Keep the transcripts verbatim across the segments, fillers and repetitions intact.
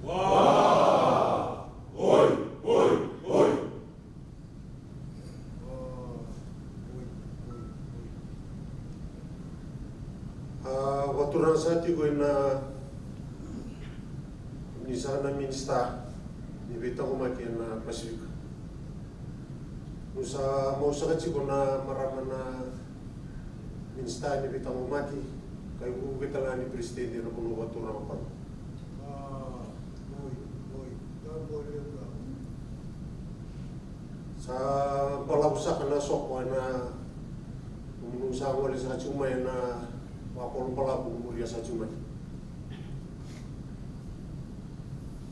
Wa! Oi, oi, oi. A, vakaturaga sa tiko ena, ni sa na minisita ni veitaqomaki ena Pasifika. Ni sa mau saka tiko na marama na minisita ni veitaqomaki, ka ivukevuke tale ga ni peresitedi ena vanua vakaturaga o Palau. Sa balavu saka na soko ena nomuni sa gole saka tiko mai ena vakolo balavu muria saka tiko mai.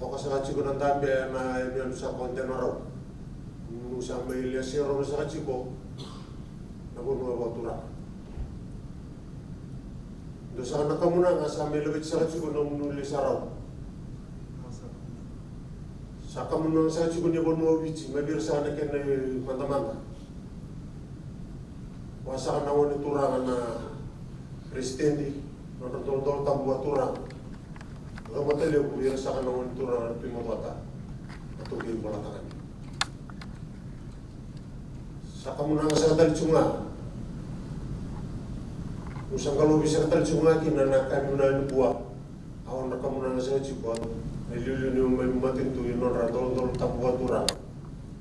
Toka saka tiko na dabe ena yanuyanu saka o Denarau. Nomuni sa mai lia serau saka tiko na vanua vakaturaga. Dua saka na kamunaga sa mai laveti saka tiko na nomuni sarau. Sa kamunaga saka tiko ni vanua o Viti, mai vei ira saka na kena imadamada. Vua saka na gone turaga na peresitedi, nodra doladola tabu vakaturaga. Camatalevu vei ira saka na gone turaga na Plymouth Water. Na taukei volataka ni. Sa kamunaga saka tale tiko ga. Ni sa qalovi saka tale tiko ga kina na ka ni vuna nikua. Au na kamunaga saka tiko na iliuliu ni mai matanitu i nodra doladola tabu vakaturaga.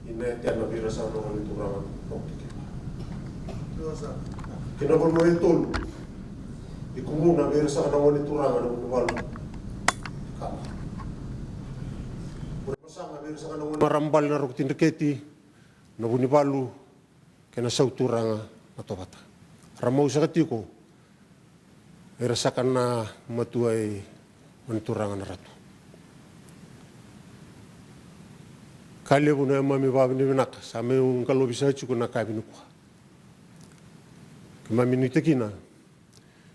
Ina yatena vei ira saka na gone turaga. Kina vanua e tolu. I Kumuna vei ira saka na gone turaga na Vunivalu. Kama. Vunivalu saka vei ira saka na gone marama bale na Roko Tidreketi, na Vunivalu, kei na Sauturaga na Tovata. Ra mau saka tiko era saka na matua i Gone Turaga na Ratu. Ka levu na yamami vakavinavinaka sa mai qalovi saka tiko na ka vinikua. Keimami nuitaka kina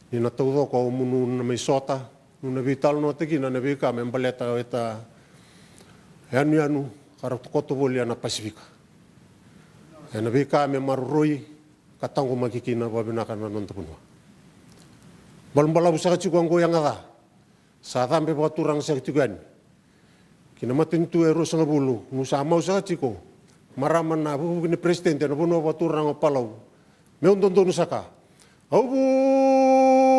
ni na taucoko au mo nu na mai sota, nu na veitalanoataka kina na veika me baleta ita yanuyanu ka ra koto voli ena Pasifika. Ena veika me maroroi ka taqomaki kina vakavinaka na noda vanua. Balabalavu saka tiko oqo i Agaca. Sa cabe vakaturaga saka tiko yani ki na matanitu e ruasagavulu, ni sa mau saka tiko marama na vukevuke ni peresitedi ena vanua vakaturaga o Palau. Meu dodonu saka. Au vura.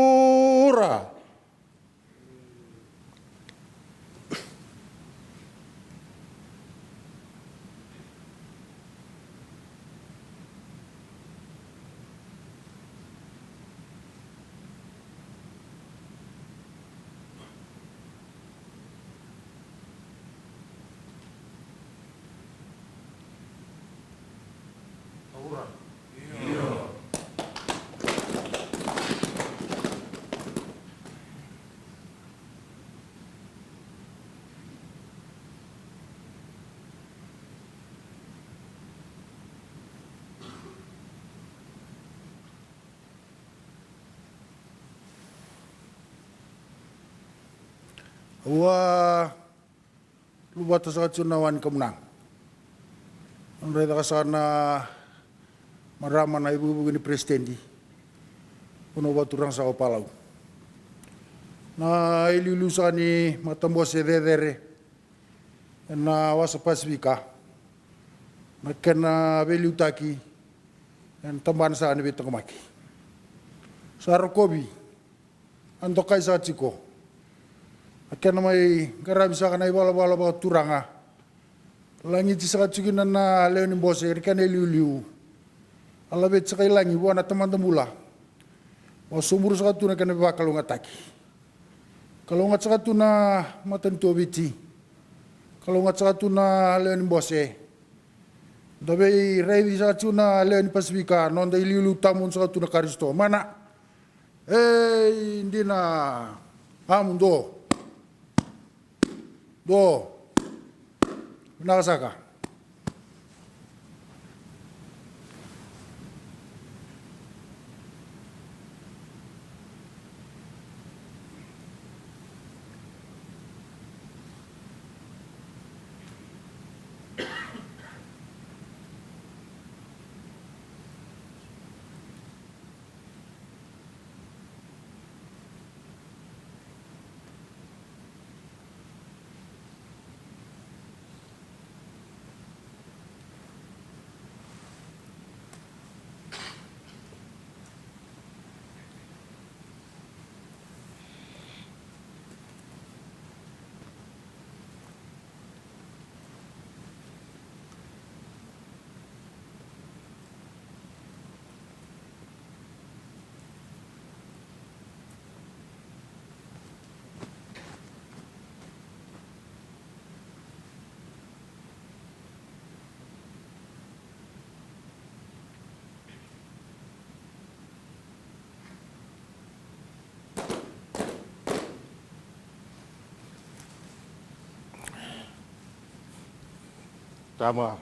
Au a luvata saka tiko na wa ni kamunaga. Au raica saka na marama na ivukevuke ni peresitedi. Vanua vakaturaga saka o Palau. Na iliuliu saka ni matabose cecere ena wasa Pasifika. Na kena veiliutaki ena tabana saka ni veitaqomaki. Sa rokovi. A dokai saka tiko na kena mai qaravi saka na ivalavala vakaturaga. Lagiti saka tiko kina na lewe ni bose kei na kena iliuliu. A laveti saka i lagi vua na Tamada bula. Vakasobu saka tu na kena veivakalougatataki. Kalougata saka tu na matanitu o Viti. Kalougata saka tu na lewe ni bose. Da veiraici saka tu na lewe ni Pasifika, noda iliuliu tabu saka tu na Karisito. Mana. Ei, dina. Amu do. Do. Vinaka saka. Tama.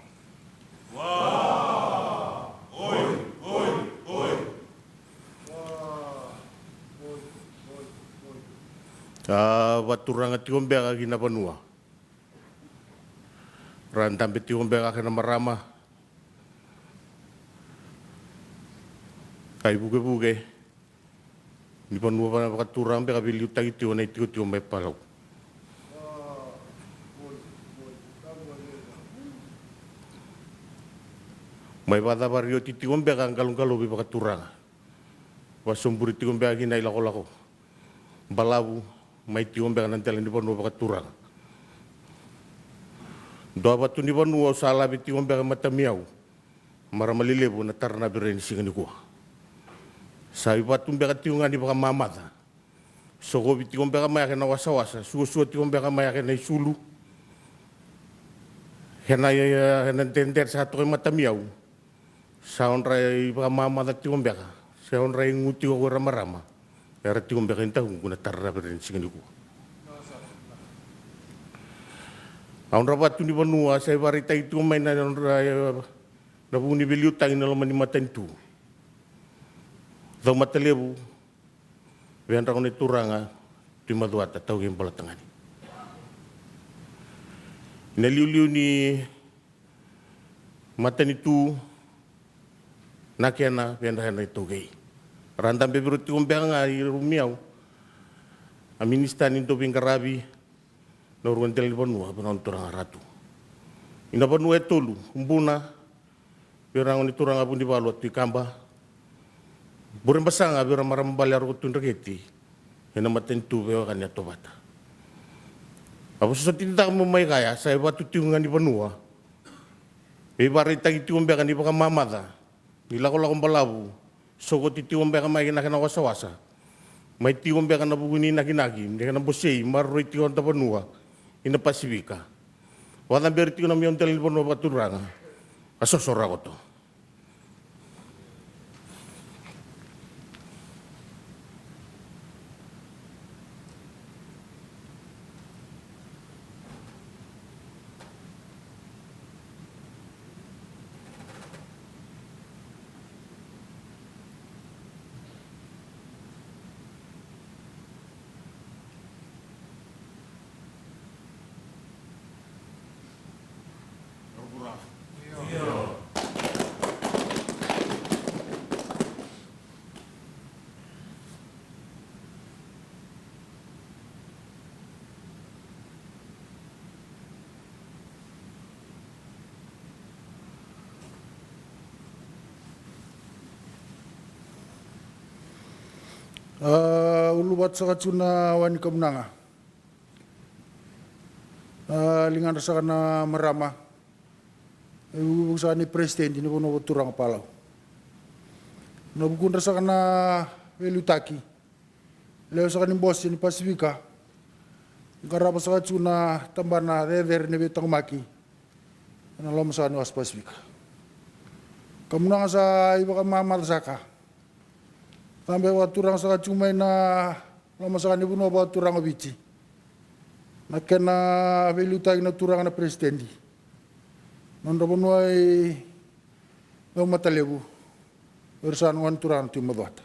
A vaturaga tiko beka ki na vanua. Ra dabe tiko beka kei na marama. Ka ivukevuke ni vanua vana vakaturaga beka veiliutaki tiko na itikotiko mai Palau. Mai vakacavari oti tiko beka a qaloqalovi vakaturaga. Vasoburi tiko beka kina ilakolako balavu mai tiko beka na dela ni vanua vakaturaga. Dua vatu ni vanua au sa lave tiko beka matamiyau. Marama lelevu na tara na vere ni siga nikua. Sa ivatu beka tiko ga ni vakamamaca. Sokovi tiko beka mai ake na wasawasa, suasua tiko beka mai ake na isulu. Kena, kena dedede sa toka i matamiyau. Sa odra ivakamamaca tiko beka. Sa odra igu tiko ko era marama. Era tiko beka i dakuqu na tara na vere ni siga nikua. A odra vatu ni vanua sa ivaraitaki tiko mai na odra na vu ni veiliutaki na loma ni matanitu. Caumatalevu, Vedragone Turaga Tui Macuata Taukei Bolatagane. Na liuliu ni matanitu na kena Vedragone Taukei. Ra dabe viro tiko beka ga i rumiyau a minisita ni dauveiqaravi, na urua dela ni vanua, vanua ni turaga Ratu. Ina vanua e tolu, Buna, vei ira na gone turaga Vunivalu a Tui Kaba. Burebasaga vei ira marama bale a Roko Tui Dreketi. Ena matanitu veiwekani a Tovata. A vosoti caka mo mai kaya, sa ivatu tiko ga ni vanua. Veivaraitaki tiko beka ni vakamamaca. Ni lakolako balavu, sokoti tiko beka mai na kena wasawasa. Mai tiko beka na vuku ni nakinaki, ni kena bosei, maroroi tiko na vanua, ina Pasifika. Vakacaberi tiko na mio dela ni vanua vakaturaga. A soso rakoto. A, uluvatu saka tu na wai ni kamunaga. A, ligadra saka na marama. E vukuvuku saka ni president ni vanua vakaturaga Palau. Na vukudra saka na veiliutaki. Lewe saka ni bose ni Pasifika. Qarava saka tu na tabana cecere ni veitaqomaki. Ena loma saka ni wasa Pasifika. Kamunaga sa ivakamamaca saka. Cabe vakaturaga saka tu mai na loma saka ni vanua vakaturaga o Viti. Na kena veiliutaki na turaga na president. Nodra vanua i Caumatalevu. Era sa na gone turaga na Tui Macuata.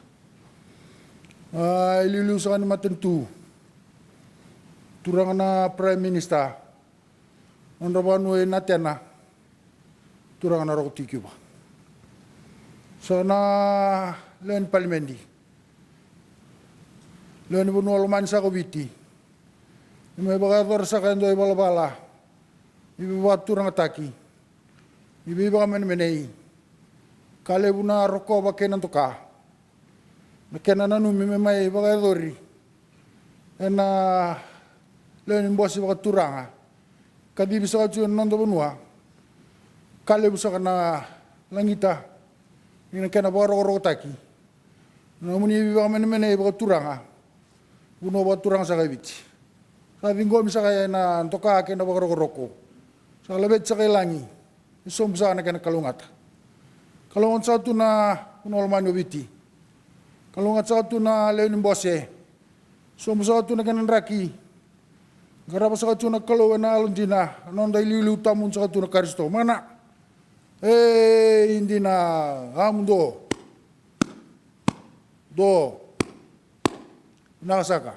A, iliuliu saka ni matanitu. Turaga na Prime Minister. Nodra vanua i Natena. Turaga na Roko Tui Kiuva. Sa na lewe ni palimedi. Lewe ni vanua lomani saka o Viti. Ni mai vakayacora saka e dua ivalavala. Ni veivakaturagataki. Ni veivakamenemenei. Ka levu na rokova kei na doka. Na kena nanumi me mai vakayacori ena lewe ni bose vakaturaga. Kacivi saka tu ena noda vanua. Ka levu saka na lagita. Ni na kena vakarokorokotaki. Na nomuni veivakamenemenei vakaturaga. Vanua vakaturaga saka e Viti. Sa ciqomi saka ena doka kei na vakarokoroko. Sa laveti saka i lagi. E sobu saka na kena kalougata. Kalougata saka tu na vanua lomani o Viti. Kalougata saka tu na lewe ni bose. Sobu saka tu na kena draki. Qarava saka tu na Kalou ena yalodina, na noda iliuliu tawamudu saka tu na Karisito. Mana. Ei, dina, a muduo. Duo. Vinaka saka.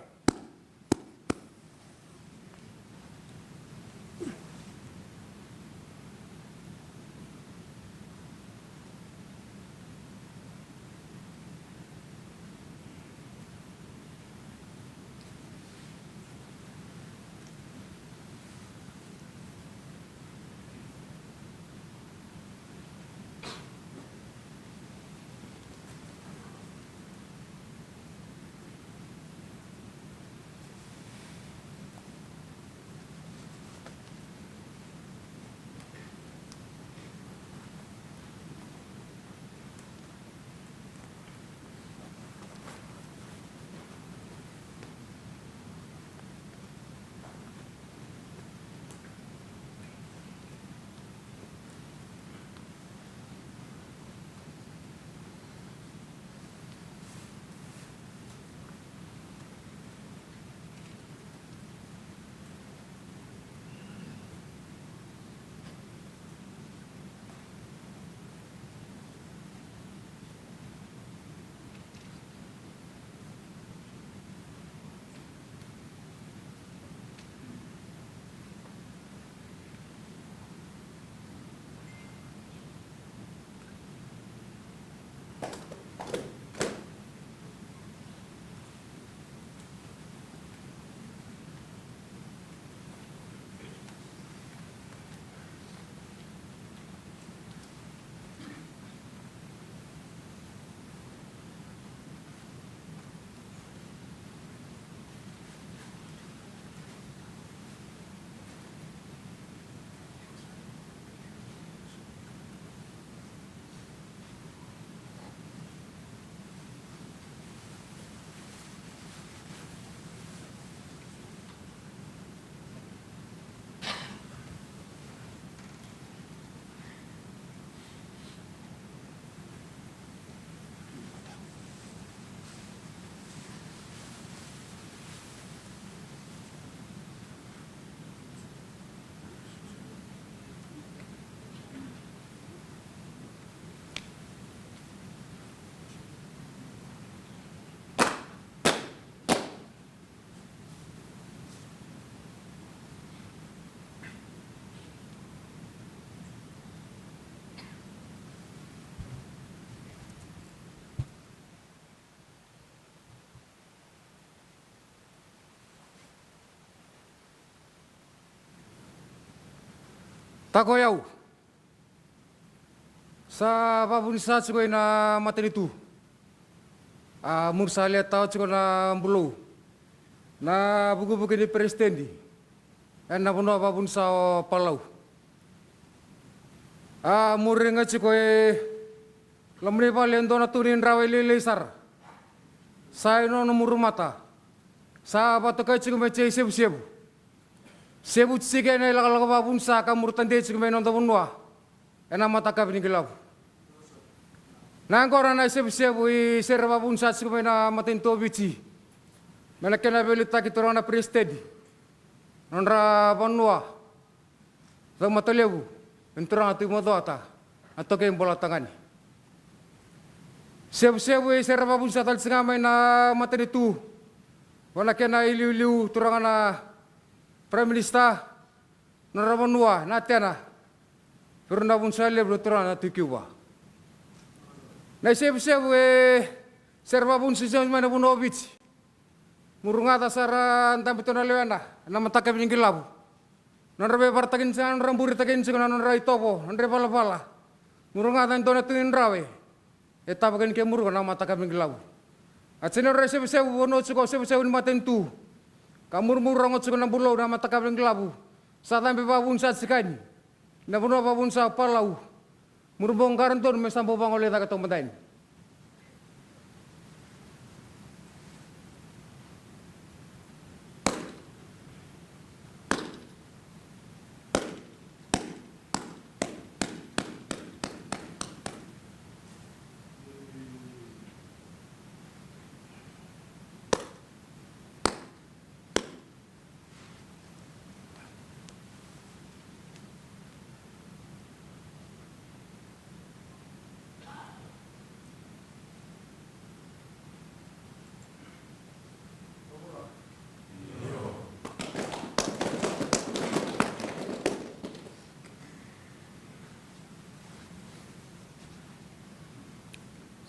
Tako yau. Sa vavunisa tiko ina matanitu. A muri sa leta tiko na bulou. Na vukivuki ni peresitedi. Ena vanua vavunisa o Palau. A muri ga tiko e loma ni vale e dua na tu ni drawa e lailai sara. Sa i nona muru mata. Sa vatokai tiko me tei sevusevu. Sevu tiko ena ilakolako vavunisa ka muru tadei tiko me noda vanua. Ena matakavi ni kilavu. Na yaqona na isevusevu i sere vavunisa tiko mai na matanitu o Viti. Mai na kena veiliutaki turaga na peresitedi. Nodra vanua. Caumatalevu, vei turaga Tui Macuata, na Tokei Bolatagane. Sevusevu e sere vavunisa tale tiko ga mai na matanitu. Vua na kena iliuliu turaga na Prime Minister, nodra vanua, na tena. Vei ira na vunisa levu na turaga na Tui Kiuva. Na isevusevu e sere vavunisa tiko mai na vanua o Viti. Murugaca sara dabe tu na lewena, na matakavi ni kilavu. Nodra veivaratakini tiko, nodra buritaki tiko na nodra itovo, nodra ivalavala. Murugaca e dua na tu ni drawa. E tavaki ni ke muruga na matakavi ni kilavu. A tini nodra isevusevu, vanua tiko, sevusevu ni matanitu. Ka murumuru rogo tiko na bulou na matakavi ni kilavu. Sa cabe vavunisa tiko yani. Na vanua vavunisa o Palau. Muru bau qara donu me sa bau vagolei cake toka mada yani.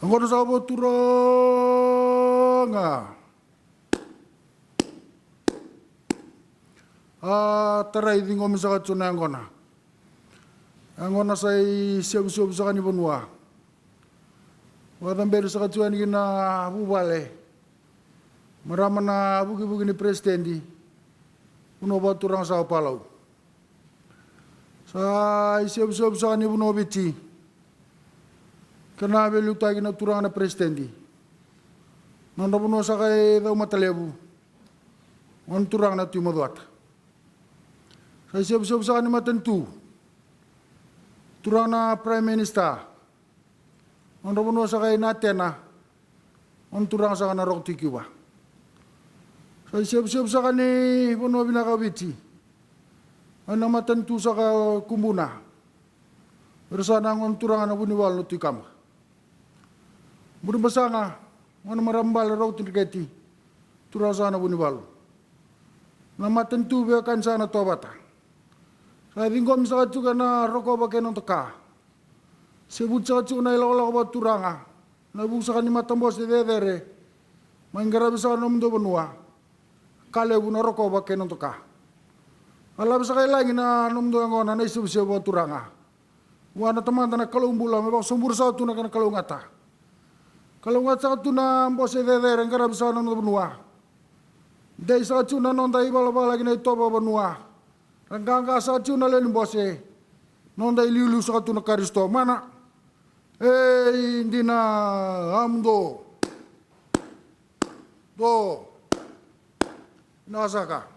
Gona sa vo turaga. A tarai ciqomi saka tu na yaqona. Yaqona sa isevusevu saka ni vanua. Vakacaberi saka tu yani ki na vuvale. Marama na vukivuki ni peresitedi. Vanua vakaturaga sa o Palau. Sa isevusevu saka ni vanua o Viti. Kena veiliutaki na turaga na peresitedi. Nodra vanua saka e Caumatalevu. Gona turaga na Tui Macuata. Sa isevusevu saka ni matanitu. Turaga na Prime Minister. Nodra vanua saka i Natena. Gona turaga saka na Roko Tui Kiuva. Sa isevusevu saka ni vanua vinaka o Viti. Gona matanitu saka Kubuna. Era sa na gona turaga na Vunivalu na Tui Kaba. Burebasaga, gona marama bale Roko Tui Dreketi. Turaga saka na Vunivalu. Na matanitu veiwekani saka na Tovata. Sa ciqomi saka tiko na rokova kei na noda ka. Sevuti saka tiko na ilakolako vakaturaga. Na vuku saka ni matabose cecere. Mai qaravi saka na nomudou vanua. Ka levu na rokova kei na noda ka. A lave saka i lagi na nomudou yaqona na isevusevu vakaturaga. Vua na Tamada na Kalou bula me vakasobura saka tu na kena kalougata. Kalougata saka tu na bose cecere qaravi saka na noda vanua. Dei saka tu na noda ivalavala ki na itovo vanua. Ra qaqa saka tu na lewe ni bose. Noda iliuliu saka tu na Karisito mana. Ei dina, a muduo. Duo. Vinaka saka.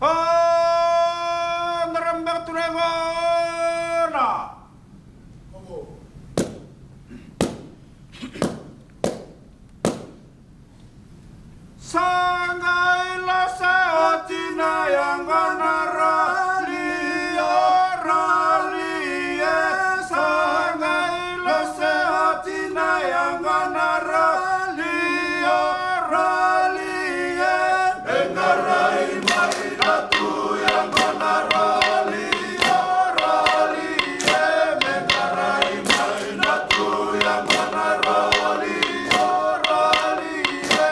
O, na ramba tu na yagona. Sa qai lase oti na yaqona roli, o roli e. Sa qai lase oti na yaqona roli, o roli e. Me qarai mai na tu yaqona roli, o roli e. Me qarai mai na tu yaqona roli, o roli e.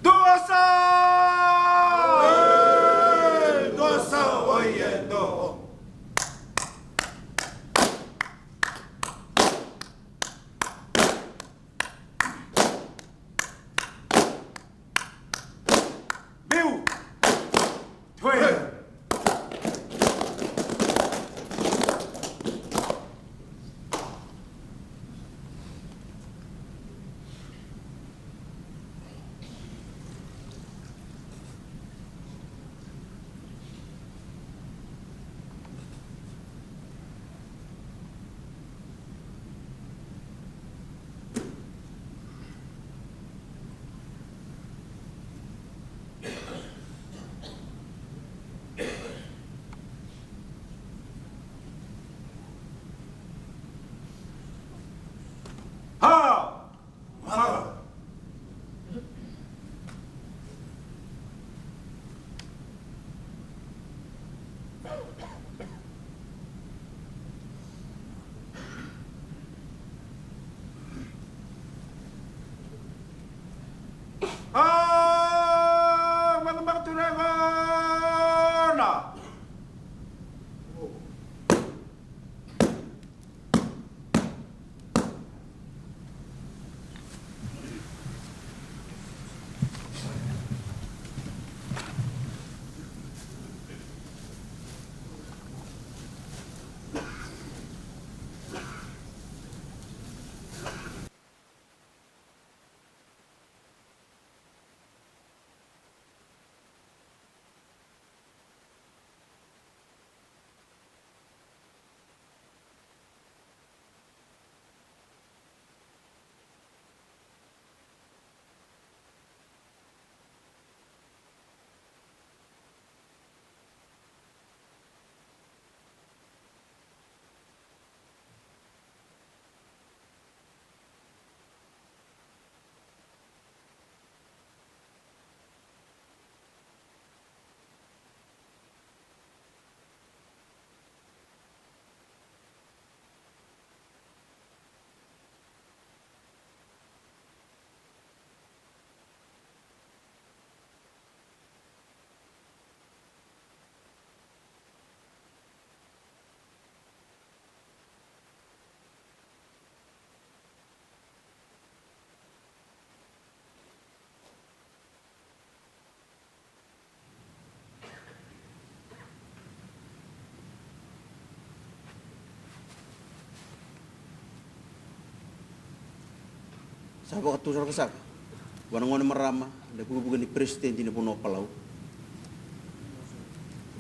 Dua sa! Dua sa, oye, dua. Biu. Twe. Ha! A, maka, maka tu na yaqona. Sa vakaturaga saka vua na gone marama na vukevuke ni peresitedi ni vanua o Palau.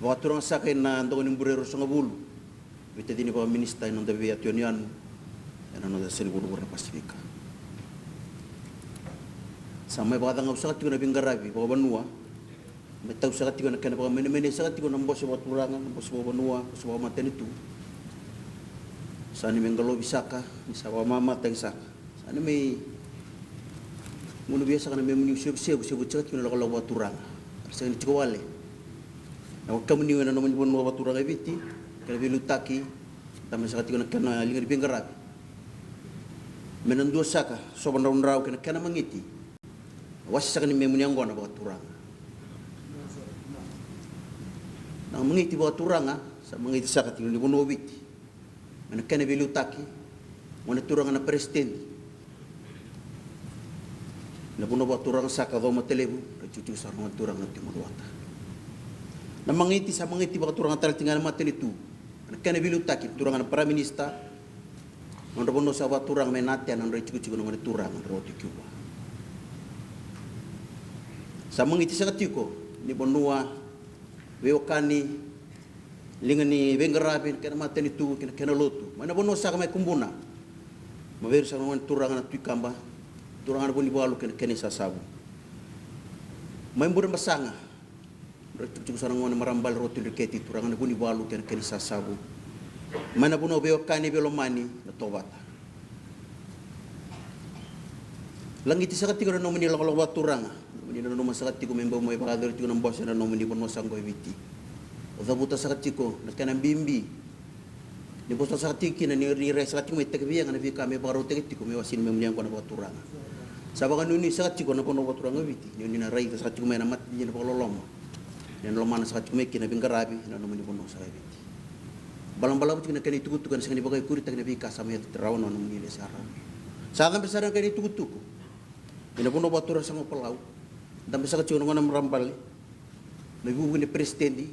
Vakaturaga saka ena doga ni bure ruasagavulu, veitacini vakaminisita ena noda veiyatu yanuyanu ena noda yasa ni vuravura na Pasifika. Sa mai vakacagau saka tiko na veiqaravi vakavanua, me tau saka tiko na kena vakamenemenei saka tiko na bose vakaturaga, na bose vakavanua, bose vakamatanitu. Sa ni me qalovi saka ni sa vakamamataki saka. Sa ni me gunu via saka na memuni sevusevu, sevu saka tiko na lakolako vakaturaga. Sa ni tiko wale na wakamuniu ena nomuni vanua vakaturaga e Viti, kena veiliutaki, tama saka tiko na kena liga ni veiqaravi. Me na dua saka sova draudrau kei na kena magiti. Wase saka ni memuni yaqona vakaturaga. Na magiti vakaturaga sa magiti saka tiko ni vanua o Viti. Me na kena veiliutaki, gone turaga na peresitedi na vanua vakaturaga saka o Caumatalevu, ra tikotiko saka na gone turaga na Tui Macuata. Na magiti sa magiti vakaturaga tale tiko ga na matanitu. Me na kena veiliutaki turaga na Prime Minister, nodra vanua sa vakaturaga mai Natena, nodra itikotiko na gone turaga na Roko Tui Kiuva. Sa magiti saka tiko ni vanua veiwekani, liga ni veiqaravi, kena matanitu kei na kena lotu. Mai na vanua saka mai Kubuna, mai vei ira saka na gone turaga na Tui Kaba, turaga na Vunivalu kei na kena isasavu. Mai Burebasaga, ra tikotiko saka na gone marama bale Roko Tui Dreketi, turaga na Vunivalu kei na kena isasavu. Mai na vanua veiwekani veilomani na Tovata. Lagiti saka tiko na nomuni lakolako vakaturaga, nomuni nanuma saka tiko me bau mai vakayacori tiko na bose ena nomuni vanua saka qo e Viti. O cavuta saka tiko na kena bibi. Ni vosota saka tiko kina ni, ni rai saka tiko mai, tekivu ga na veika me vakarautaki tiko me wasei ni memuni yaqona vakaturaga. Sa vakanuinui saka tiko na vanua vakaturaga o Viti ni oni na raica saka tiko mai na matadina vakaloloma, ni na lomana saka tiko mai kina na veiqaravi ena nomuni vanua saka e Viti. Balabalavu tiko na kena itukutuku, ena sega ni vakaikuritaki na veika sa mai yaco rawa na nomuni lewe sara. Sa cabe sara na kena itukutuku ena vanua vakaturaga saka o Palau. Dabe saka tiko na gone marama bale na vukevuke ni peresitedi,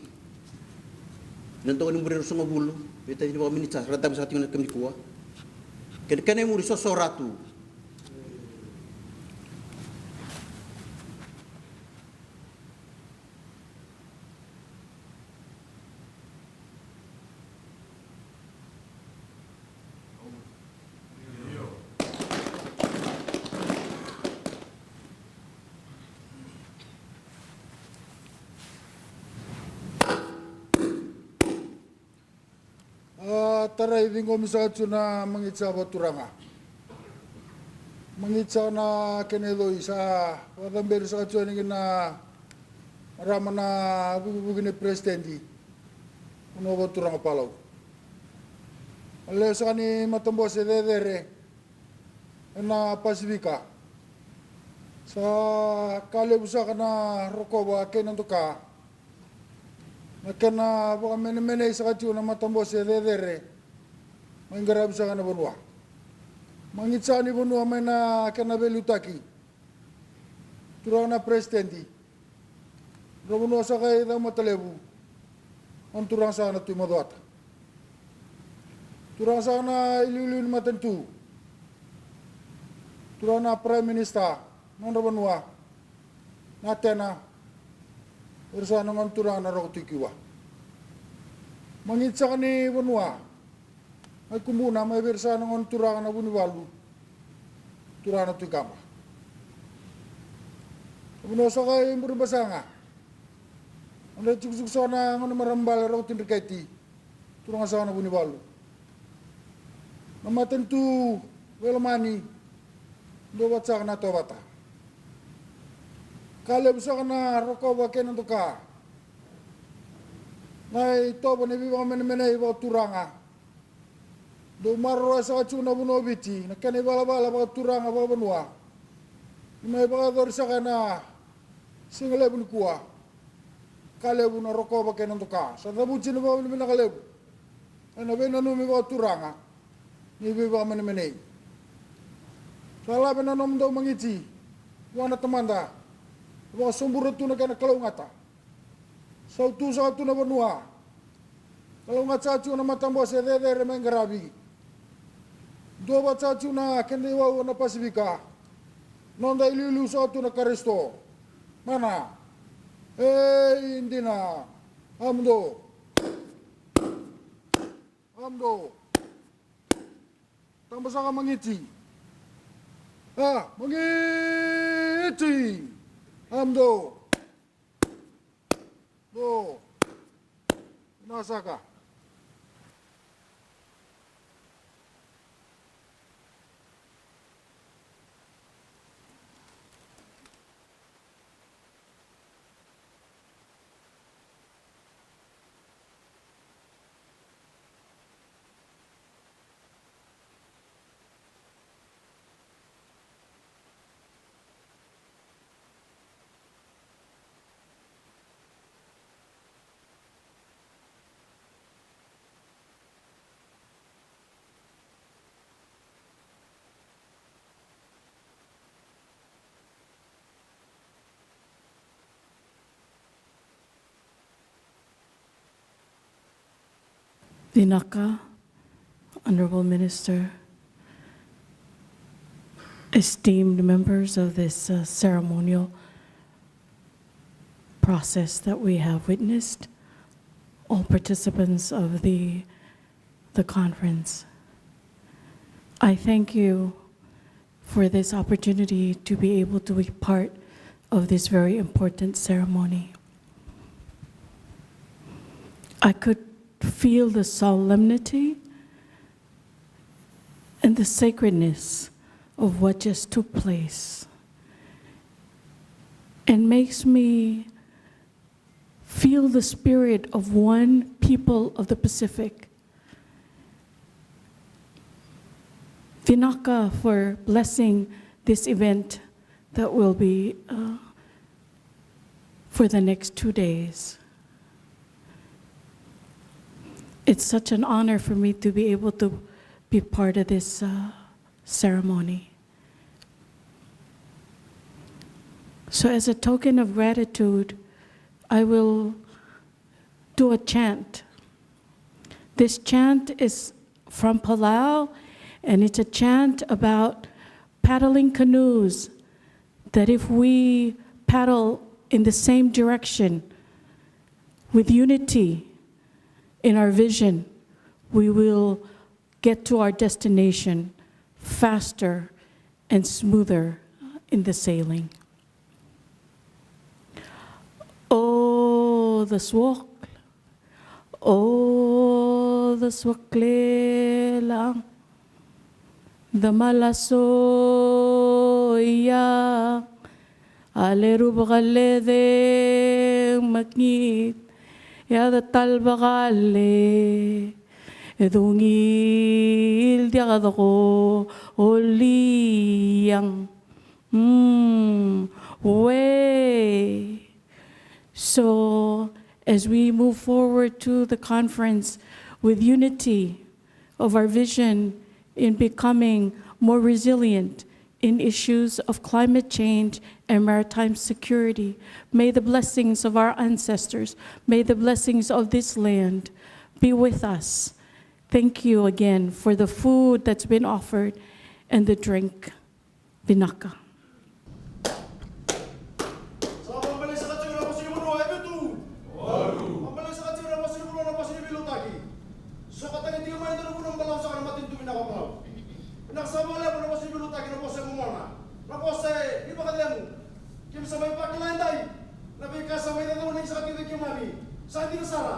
na doga ni bure ruasagavulu, veitacini vakaminisita, ra dabe saka tiko na kena nikua. Kei na kena imuri, soso Ratu. A, tarai, ciqomi saka tu na magiti saka vakaturaga. Magiti saka na kena icoi, sa vakacaberi saka tu yani kina marama na vukivuki ni peresitedi. Vanua vakaturaga Palau. A lewe saka ni matabose cecere ena Pasifika. Sa ka levu saka na rokova kei na doka na kena vakamenemenei saka tiko na matabose cecere mai qaravi saka na vanua. Magiti saka ni vanua mai na kena veiliutaki. Turaga na peresitedi, nodra vanua saka i Caumatalevu, na turaga saka na Tui Macuata. Turaga saka na iliuliu ni matanitu, turaga na Prime Minister, nodra vanua Natena, era saka na gone turaga na Roko Tui Kiuva. Magiti saka ni vanua mai Kubuna, mai vei ira saka na gone turaga na Vunivalu, turaga na Tui Kaba. Na vanua saka i Burebasaga, nodra itikotiko saka na gone marama bale Roko Tui Dreketi, turaga saka na Vunivalu. Na matanitu veilomani, duavata saka na Tovata. Ka levu saka na rokova kei na doka na itovo ni veivakamenemenei vakaturaga. Dau maroroya saka tiko na vanua o Viti na kena ivalavala vakaturaga vakavanua. Ni mai vakayacori saka ena siga levu nikua. Ka levu na rokova kei na doka. Sa cavuti na vakavinavinaka levu ena veinanumi vakaturaga ni veivakamenemenei. Sa lave na nomudou magiti vua na Tamada, vakasobura tu na kena kalougata. Sautu saka tu na vanua. Kalougata saka tiko na matabose cecere mai qaravi. Duavata saka tiko na keda iwau na Pasifika. Noda iliuliu saka tu na Karisito. Mana. Ei, dina. A muduo. A muduo. Taba saka, magiti. A, magiti. A muduo. Muduo. Vinaka saka. Vinaka, Honorable Minister, esteemed members of this, uh, ceremonial process that we have witnessed, all participants of the, the conference. I thank you for this opportunity to be able to be part of this very important ceremony. I could feel the solemnity and the sacredness of what just took place, and makes me feel the spirit of one people of the Pacific. Vinaka for blessing this event that will be, uh, for the next two days. It's such an honor for me to be able to be part of this, uh, ceremony. So, as a token of gratitude, I will do a chant. This chant is from Palau, and it's a chant about paddling canoes, that if we paddle in the same direction with unity in our vision, we will get to our destination faster and smoother in the sailing. O the swok, o the swoklelang, the malasoya, a leru vakalece makit, ya the tal vakale. E dungil diaka coko o liang. Mm, we. So, as we move forward to the conference with unity of our vision in becoming more resilient in issues of climate change and maritime security. May the blessings of our ancestors, may the blessings of this land be with us. Thank you again for the food that's been offered and the drink. Vinaka. Vinaka sa vakalevu na vosa ni veiliutaki, na vosa e momona, na vosa e ni vakacegu. Keimami sa mai vakila edai na veika sa mai cakacaka ni sa ka tiko vei keimami. Sa dina sara.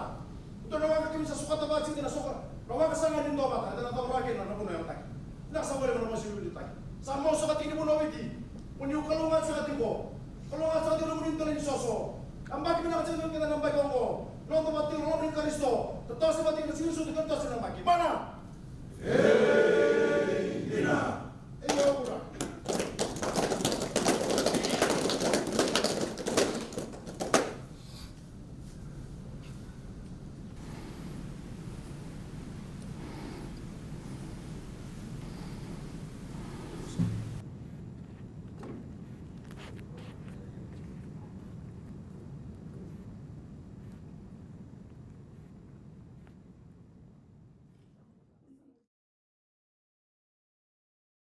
Dua na waka keimami sa sokata vakatiti na soka, na waka sa ga ni dua vata, eda na cavara kina na vanua e mataki. Vinaka sa vakalevu na vosa ni veiliutaki. Sa mau sokataki ni vanua o Viti. Mo ni kalougata saka tiko. Kalougata saka tiko na nomuni dela ni soso. Yabaki vinaka tiko kece na yabaki oqo. Noda vata tiko na loma ni Karisito. Totosi vata tiko na siga ni sucu, totosi na yabaki. Mana!